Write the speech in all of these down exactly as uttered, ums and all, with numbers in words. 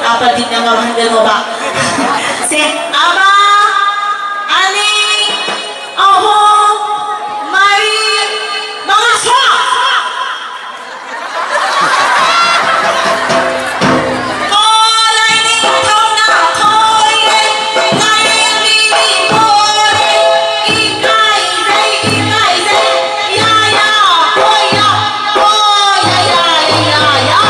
ꯑꯥ, ꯄ꯭ꯔꯗꯤꯞꯅ ꯉꯝꯍꯟꯒꯅꯣꯕ꯫ ꯁꯦ, ꯑꯃ, ꯑꯅꯤ, ꯑꯍꯨꯝ, ꯃꯔꯤ, ꯃꯉꯥ, ꯁꯣ! ꯑꯣ, ꯂꯥꯏꯅꯤꯡꯊꯧꯅ ꯊꯣꯏꯔꯦ, ꯂꯥꯏꯔꯦꯝꯕꯤꯗꯤ ꯄꯣꯔꯦ, ꯏꯀꯥꯏꯖꯩ, ꯏꯀꯥꯏꯖꯩ, ꯌꯥ, ꯌꯥ, ꯍꯣꯏ, ꯌꯥ, ꯍꯣꯏ, ꯌꯥ, ꯌꯥ, ꯌꯥ, ꯌꯥ, ꯌꯥ꯫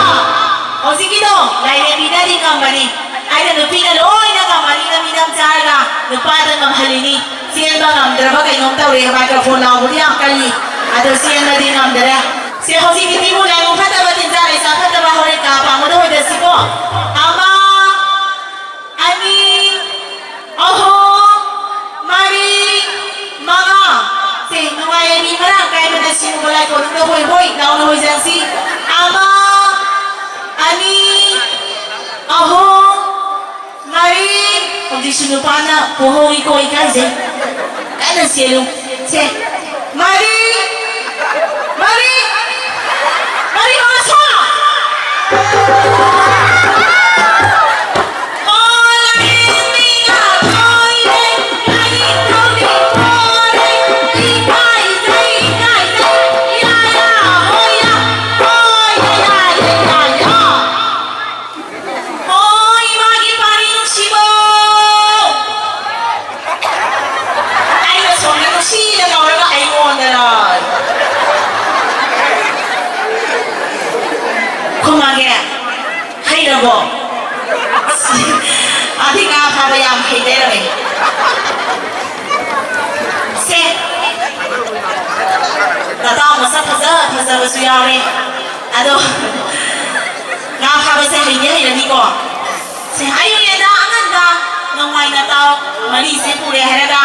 ꯍꯧꯖꯤꯛꯀꯤꯗꯣ ꯂꯥꯏꯔꯦꯝꯕꯤꯅꯗꯤ ꯉꯝꯕꯅꯤ꯫ ꯑꯩꯅ ꯅꯨꯄꯤꯅ ꯂꯣꯏꯅ ꯉꯝꯃꯅꯤꯅ ꯃꯤꯅꯝ ꯆꯥꯔꯒ ꯅꯨꯄꯥꯗ ꯉꯝꯍꯜꯂꯤꯅꯤ꯫ ꯆꯦꯟꯕ ꯉꯝꯗ꯭ꯔꯕ ꯀꯩꯅꯣꯝ ꯇꯧꯔꯦ, ꯃꯥꯏꯀ꯭ꯔꯣꯐꯣꯟ ꯂꯥꯎꯕꯗꯤ ꯌꯥꯝ ꯀꯜꯂꯤ, ꯑꯗꯣ ꯆꯦꯟꯕꯗꯤ ꯉꯝꯗꯔꯦ꯫ ꯁꯦ, ꯍꯧꯖꯤꯛ ꯅꯨꯄꯤꯕꯨ ꯂꯥꯏꯑꯣꯡ ꯐꯠꯇꯕ, ꯇꯤꯟꯖꯥ ꯂꯩꯁꯥ ꯐꯠꯇꯕ ꯍꯣꯔꯦꯟ ꯀꯥ ꯄꯥꯡꯕꯗ ꯑꯣꯏꯗꯁꯤꯀꯣ꯫ ꯑꯃ, ꯑꯅꯤ, ꯑꯍꯨꯝ, ꯃꯔꯤ, ꯃꯉꯥ꯫ ꯁꯦ, ꯅꯨꯡꯉꯥꯏꯌꯦ, ꯃꯤ ꯃꯔꯥꯡ ꯀꯥꯏꯕꯅ ꯁꯤꯒꯨꯝꯕ ꯂꯥꯏ ꯀꯣꯅꯨꯡꯗ ꯍꯣꯏ ꯍꯣꯏ ꯂꯥꯎꯅ ꯍꯣꯏꯖꯟꯁꯤ꯫ ꯑꯃ, ꯑꯅꯤ, ꯑꯍꯨꯝ, ꯃꯔꯤ꯫ ꯍꯧꯖꯤꯛꯁꯨ ꯅꯨꯄꯥꯅ ꯄꯣꯍꯧꯏꯀꯣ, ꯏꯀꯥꯏꯖꯩ꯫ ꯀꯟꯅ ꯆꯦꯜꯂꯨ꯫ ꯁꯦ, ꯃꯔꯤ, ꯃꯔꯤ, ꯃꯔꯤ ꯃꯉꯥ ꯁꯣ! ꯍꯣꯏ, ꯏꯃꯥꯒꯤ ꯄꯥꯔꯤ ꯅꯨꯡꯁꯤꯕ꯫ ꯑꯩꯅ ꯁꯣꯝꯗ ꯅꯨꯡꯁꯤꯅ ꯀꯧꯔꯒ ꯑꯩꯉꯣꯟꯗꯔ? ꯈꯨꯃꯥꯒꯦ, ꯍꯩꯔꯕꯣ? ꯑꯗꯤ ꯉꯥ ꯐꯥꯕ ꯌꯥꯝ ꯍꯩ ꯂꯩꯔꯝꯃꯦ꯫ ꯁꯦ, ꯅꯇꯥꯎ ꯃꯁꯛ ꯐꯖ ꯐꯖꯕꯁꯨ ꯌꯥꯎꯔꯦ꯫ ꯑꯗꯣ, ꯉꯥ ꯐꯥꯕꯁꯦ ꯍꯩꯗꯤ ꯍꯩꯔꯅꯤꯀꯣ? ꯁꯦ, ꯑꯌꯨꯛ ꯉꯟꯇꯥ ꯑꯉꯟꯕ ꯅꯣꯡꯃꯥꯏ ꯅꯇꯥꯎ ꯃꯔꯤꯁꯦ ꯄꯨꯔꯦ ꯍꯥꯏꯔꯒ,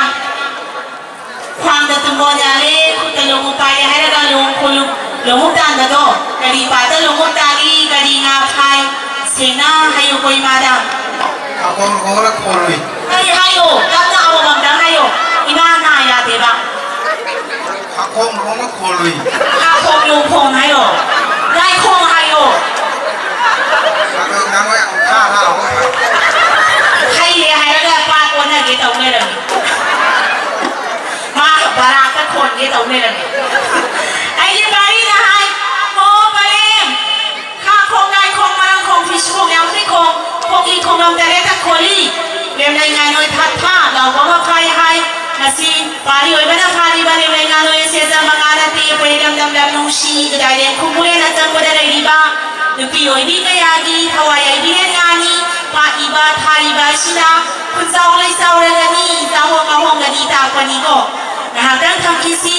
ꯈ꯭ꯋꯥꯡꯗ ꯇꯨꯡꯒꯣꯟ ꯌꯥꯜꯂꯦ, ꯈꯨꯠꯇ ꯂꯣꯡꯎꯞ ꯄꯥꯏꯔꯦ ꯍꯥꯏꯔꯒ, ꯂꯣꯡ ꯈꯣꯂꯨ-, ꯂꯣꯡꯎꯞ ꯇꯥꯟꯕꯗꯣ, ꯀꯔꯤ ꯄꯥꯠꯇ ꯂꯣꯡꯎꯞ ꯇꯥꯜꯂꯤ, ꯀꯔꯤ ꯉꯥ ꯐꯥꯏ, ꯁꯦꯡꯅ ꯍꯥꯏꯌꯨꯀꯣ ꯏꯃꯥꯗ꯫ ꯈꯥꯀꯣꯡ ꯈꯣꯡꯅ ꯈꯣꯜꯂꯨꯏ꯫ ꯀꯔꯤ ꯍꯥꯏꯌꯣ? ꯇꯞꯅ ꯑꯃꯃꯝꯇꯪ ꯍꯥꯏꯌꯣ꯫ ꯏꯃꯥ ꯅꯥ ꯌꯥꯗꯦꯕ꯫ ꯈꯥꯈꯣꯡ ꯈꯣꯡꯅ ꯈꯣꯜꯂꯨꯏ꯫ ꯈꯥꯈꯣꯡ ꯂꯣꯡꯈꯣꯡ ꯍꯥꯏꯌꯣ꯫ ꯂꯥꯏꯈꯣꯡ ꯍꯥꯏꯌꯣ꯫ ꯑꯗꯣ ꯅꯪ ꯍꯣꯏ ꯈꯥ ꯒꯦ ꯇꯧ ꯂꯩꯔꯝꯃꯦ꯫ ꯑꯩꯒꯤ ꯄꯥꯔꯤꯅ ꯍꯥꯏ, "ꯍꯣ ꯄꯔꯦꯡ, ꯈꯥ ꯈꯣꯡ ꯂꯥꯏ ꯈꯣꯡ ꯃꯔꯥꯡ ꯈꯣꯡ ꯐꯤꯁ ꯈꯣꯡ ꯌꯥꯝ ꯐꯤ ꯈꯣꯡ, ꯈꯣꯡꯒꯤ ꯈꯣꯡꯂꯝ ꯇꯔꯦꯠꯇ ꯈꯣꯜꯂꯤ, ꯂꯦꯝꯂꯩ ꯉꯥꯏꯅꯣꯏ ꯊꯥ ꯊꯥ ꯂꯥꯎꯕ ꯑꯃ ꯐꯥꯏ ꯍꯥꯏ꯫ ꯉꯁꯤ ꯄꯥꯔꯤ ꯑꯣꯏꯕꯅ ꯐꯥꯔꯤꯕ ꯂꯦꯝꯂꯩ ꯉꯥꯏꯅꯣꯏ ꯑꯁꯦ ꯑꯆꯝꯕ ꯉꯥ ꯅꯠꯇꯦ, ꯑꯩꯈꯣꯏ ꯏꯔꯝꯗꯝ ꯂꯝ ꯅꯨꯡꯁꯤ ꯏꯔꯥꯏꯂꯦꯟ ꯈꯨꯝꯕꯨꯔꯦꯟ ꯑꯆꯪꯕꯗ ꯂꯩꯔꯤꯕ ꯅꯨꯄꯤ ꯑꯣꯏꯕꯤ ꯀꯌꯥꯒꯤ ꯊꯋꯥꯏ ꯌꯥꯏꯕꯤꯔꯦꯟ ꯉꯥꯅꯤ꯫ ꯄꯥꯛꯏꯕ ꯊꯥꯔꯤꯕ ꯑꯁꯤꯅ ꯈꯨꯟꯖꯥꯎ ꯂꯩꯆꯥꯎꯔꯒꯅꯤ, ꯆꯥꯍꯣꯡ ꯉꯥꯍꯣꯡꯒꯅꯤ ꯇꯥꯛꯄꯅꯤꯀꯣ꯫ ꯉꯥꯏꯍꯥꯛꯇꯪ ꯊꯝꯈꯤꯁꯤ꯫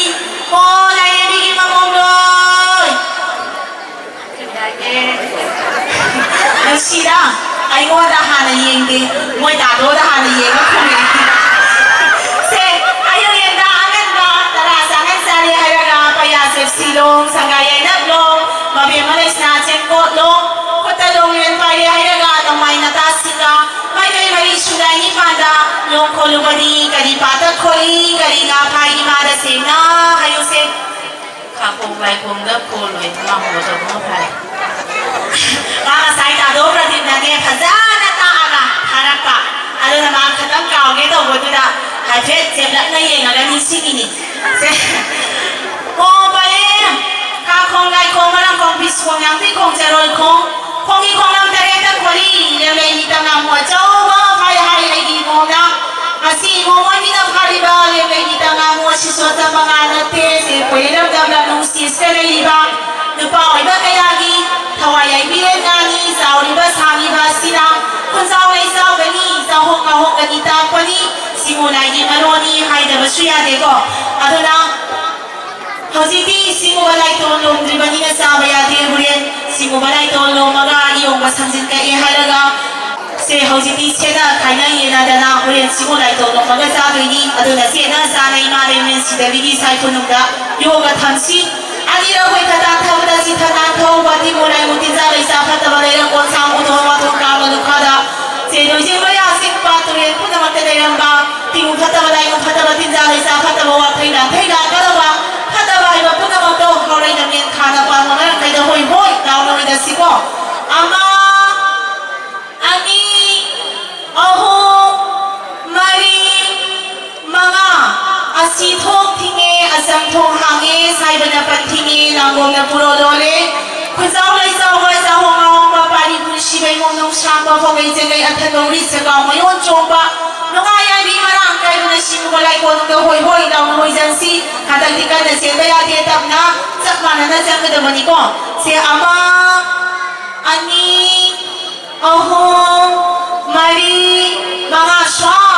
ꯍꯣ ꯂꯥꯏꯔꯦꯝꯕꯤꯒꯤ ꯃꯃꯣꯝ ꯂꯣꯏ꯫ ꯅꯨꯡꯁꯤꯗ, ꯑꯩꯉꯣꯟꯗ ꯍꯥꯟꯅ ꯌꯦꯡꯗꯦ, ꯃꯣꯏ ꯇꯥꯗꯣꯗ ꯍꯥꯟꯅ ꯌꯦꯡꯉ ꯈꯨꯝꯃꯦ꯫ ꯁꯦ, ꯑꯌꯨꯛ ꯌꯦꯟꯗ ꯑꯉꯟꯕ ꯇꯔꯥ ꯆꯥꯉꯟ ꯆꯥꯔꯦ ꯍꯥꯏꯔꯒ ꯄꯩꯌꯥ ꯁꯦꯞꯁꯤꯂꯣꯡ, ꯁꯉꯥꯏ ꯌꯥꯏꯅꯕꯂꯣꯡ, ꯃꯕꯦꯝꯃ ꯂꯩꯁꯅꯥ ꯆꯦꯡꯀꯣꯠꯂꯣꯡ, ꯈꯨꯠꯇ ꯂꯣꯡ ꯌꯦꯟ ꯄꯥꯏꯔꯦ ꯍꯥꯏꯔꯒ ꯅꯣꯡꯃꯥꯏ ꯅꯇꯥꯁꯤꯡꯒ ꯃꯥꯏꯀꯩ ꯃꯔꯤ ꯁꯨꯅ ꯅꯤꯄꯥꯟꯗ ꯂꯣꯡ ꯈꯣꯜꯂꯨꯕꯗꯤ ꯀꯔꯤ ꯄꯥꯠꯇ ꯈꯣꯏ, ꯀꯔꯤ ꯉꯥ ꯐꯥꯏ ꯏꯃꯥꯗ ꯁꯦꯡꯅ ꯍꯥꯏꯌꯨꯁꯦ꯫ ꯈꯥꯈꯣꯡ ꯂꯥꯏꯈꯣꯡꯗ ꯈꯣꯜꯂꯣꯏ ꯉꯝꯃꯣ ꯇꯧꯕꯅ ꯐꯔꯦ꯫ ꯃꯥ ꯉꯁꯥꯏ ꯇꯥꯗꯣ ꯄ꯭ꯔꯗꯤꯞꯅꯅꯦ ꯐꯖꯅ ꯇꯥꯛꯑꯒ ꯊꯥꯔꯛꯄ꯫ ꯑꯗꯨꯅ ꯃꯥ ꯈꯇꯪ ꯀꯥꯎꯒꯦ ꯇꯧꯕꯗꯨꯗ ꯍꯥꯏꯐꯦꯠ ꯆꯦꯞꯂꯞꯅ ꯌꯦꯡꯉꯒ ꯅꯤꯡꯁꯤꯡꯉꯤꯅꯤ꯫ ꯁꯦ꯫ ꯈꯣꯡ ꯄꯔꯦꯡ, ꯈꯥ ꯈꯣꯡ ꯂꯥꯏ ꯈꯣꯡ ꯃꯔꯝ ꯈꯣꯡ ꯐꯤꯁ ꯈꯣꯡ ꯌꯥꯡꯈꯩ ꯈꯣꯡ ꯆꯦꯔꯣꯏ ꯈꯣꯡ, ꯈꯣꯡꯒꯤ ꯈꯣꯡꯂꯝ ꯇꯔꯦꯠꯇ ꯈꯣꯜꯂꯤ, ꯂꯦꯝꯂꯩ ꯃꯤꯇ ꯉꯥꯃꯨ ꯑꯆꯧꯕ ꯑꯃ ꯐꯥꯏ ꯍꯥꯏ ꯑꯩꯒꯤ ꯏꯃꯣꯝꯅ꯫ ꯉꯁꯤ ꯏꯃꯣꯝ ꯑꯣꯏꯕꯤꯅ ꯐꯥꯔꯤꯕ ꯂꯦꯝꯂꯩ ꯃꯤꯇ ꯉꯥꯃꯨ ꯑꯁꯤꯁꯨ ꯑꯆꯝꯕ ꯉꯥ ꯅꯠꯇꯦ꯫ ꯁꯦ ꯀꯣꯏꯔꯝꯗꯕ ꯅꯨꯡꯁꯤꯁꯤꯗ ꯂꯩꯔꯤꯕ ꯅꯨꯄꯥ ꯑꯣꯏꯕ ꯀꯌꯥꯒꯤ ꯊꯋꯥꯏ ꯌꯥꯏꯕꯤꯔꯦ ꯉꯥꯅꯤ꯫ ꯆꯥꯎꯔꯤꯕ ꯁꯥꯡꯉꯤꯕ ꯑꯁꯤꯅ ꯈꯨꯟꯖꯥꯎ ꯂꯩꯆꯥꯎꯒꯅꯤ, ꯆꯥꯎꯍꯣꯛ ꯉꯥꯍꯣꯛꯀꯅꯤ ꯇꯥꯛꯄꯅꯤ꯫ ꯁꯤꯕꯨ ꯂꯥꯏꯒꯤ ꯃꯔꯣꯟꯅꯤ ꯍꯥꯏꯗꯕꯁꯨ ꯌꯥꯗꯦꯀꯣ꯫ ꯑꯗꯨꯅ ꯍꯧꯖꯤꯛꯇꯤ ꯁꯤꯒꯨꯝꯕ ꯂꯥꯏꯇꯣꯟ ꯂꯣꯝꯗ꯭ꯔꯤꯕꯅꯤꯅ ꯆꯥꯕ ꯌꯥꯗꯦ꯫ ꯍꯣꯔꯦꯟ ꯁꯤꯒꯨꯝꯕ ꯂꯥꯏꯇꯣꯟ ꯂꯣꯝꯃꯒ ꯏꯌꯣꯡꯕ ꯁꯝꯖꯤꯟ ꯀꯛꯑꯦ ꯍꯥꯏꯔꯒ ꯁꯦ ꯍꯧꯖꯤꯛꯇꯤ ꯁꯦꯠꯅ ꯈꯥꯏꯅ ꯌꯦꯟꯅꯗꯅ ꯍꯣꯔꯦꯟ ꯁꯤꯒꯨꯝꯕ ꯂꯥꯏꯇꯣꯟ ꯂꯣꯝꯃꯒ ꯆꯥꯗꯣꯏꯅꯤ꯫ ꯑꯗꯨꯅ ꯁꯦꯠꯅ ꯆꯥꯅ ꯏꯃꯥ ꯂꯩꯃꯦꯟ ꯁꯤꯗꯕꯤꯒꯤ ꯏꯁꯥ ꯈꯨꯅꯨꯡꯗ ꯌꯣꯛꯑꯒ ꯊꯝꯁꯤ꯫ ꯑꯅꯤꯔꯛ ꯑꯣꯏꯅ ꯇꯥꯟꯊꯕꯗ ꯆꯤꯊ ꯅꯥꯟꯊꯧꯕ ꯇꯤꯃꯨ ꯂꯥꯏꯃꯨ ꯇꯤꯟꯖꯥ ꯂꯩꯁꯥ ꯐꯠꯇꯕ ꯂꯩꯔꯛ ꯀꯣꯟꯁꯥꯡ ꯎꯊꯣꯡ ꯋꯥꯊꯣꯡ ꯀꯥꯡꯕ ꯂꯨꯈꯥꯗ ꯆꯦ ꯂꯣꯏꯖꯤꯡ ꯃꯌꯥ ꯆꯤꯛꯄ ꯇꯨꯔꯦꯜ ꯄꯨꯝꯅꯃꯛꯇ ꯂꯩꯔꯝꯕ ꯇꯤꯃꯨ ꯐꯠꯇꯕ ꯂꯥꯏꯃꯨ ꯐꯠꯇꯕ ꯇꯤꯟꯖꯥ ꯂꯩꯁꯥ ꯐꯠꯇꯕ ꯋꯥꯈꯩ ꯂꯥꯟꯊꯩ ꯂꯥꯛꯀꯗꯕ ꯐꯠꯇꯕ ꯍꯥꯏꯕ ꯄꯨꯝꯅꯃꯛꯇꯣ ꯍꯧꯔꯩ ꯂꯝꯌꯦꯟ ꯈꯥꯅ ꯄꯥꯟꯕ ꯃꯔꯝꯈꯩꯗ ꯍꯣꯏ ꯍꯣꯏ ꯂꯥꯎꯅ ꯑꯣꯏꯅꯁꯤꯀꯣ꯫ ꯑꯃ, ꯑꯅꯤ, ꯑꯍꯨꯝ, ꯃꯔꯤ, ꯃꯉꯥ꯫ ꯑꯁꯤ ꯊꯣꯛ ꯊꯤꯡꯉꯦ, ꯑꯆꯥ ꯏꯅꯦ ꯅꯥꯒꯣꯝꯅ ꯄꯨꯔꯣ ꯂꯣꯜꯂꯦ꯫ ꯈꯨꯟꯖꯥꯎ ꯂꯩꯖꯥꯎꯕ ꯆꯥꯍꯣꯡ ꯉꯥꯍꯣꯡꯕ ꯄꯥꯔꯤ ꯄꯨꯟꯁꯤꯕꯩ ꯃꯣꯡꯅꯨꯡ ꯁꯥꯡꯕ ꯐꯣꯒꯩ ꯆꯦꯡꯒꯩ ꯑꯊꯟꯕꯧ ꯔꯤꯠ ꯁꯦꯒꯥꯎ ꯃꯌꯣꯟ ꯆꯣꯡꯕ ꯅꯨꯡꯉꯥꯏ ꯌꯥꯏꯕꯤ ꯃꯔꯥꯡ ꯀꯥꯏꯕꯅ ꯁꯤꯡꯉꯨꯕ ꯂꯥꯏꯀꯣꯟꯗ ꯍꯣꯏ ꯍꯣꯏ ꯂꯥꯎꯅ ꯍꯣꯏꯖꯟꯁꯤ꯫ ꯍꯟꯗꯛꯇꯤ ꯀꯟꯅ ꯆꯦꯟꯕ ꯌꯥꯗꯦ, ꯇꯞꯅ ꯆꯞ ꯃꯥꯟꯅꯅ ꯆꯪꯒꯗꯕꯅꯤꯀꯣ꯫ ꯁꯦ ꯑꯃ, ꯑꯅꯤ, ꯑꯍꯨꯝ, ꯃꯔꯤ, ꯃꯉꯥ ꯁ꯭ꯋꯥ꯫